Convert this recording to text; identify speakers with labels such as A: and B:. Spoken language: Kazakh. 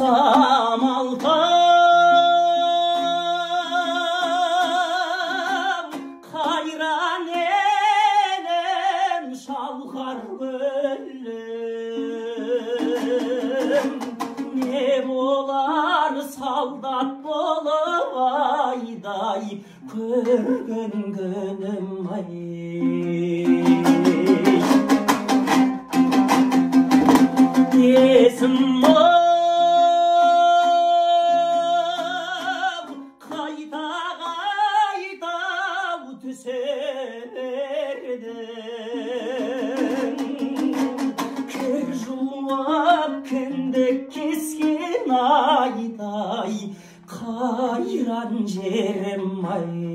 A: Самалтау, қайран елім, шалқар көлім, не болар солдат болып айдай көрген күнім ай. Есім қайта қайта түсе бердің, кір жуып кіндік кескен айдай қайран жерім ай.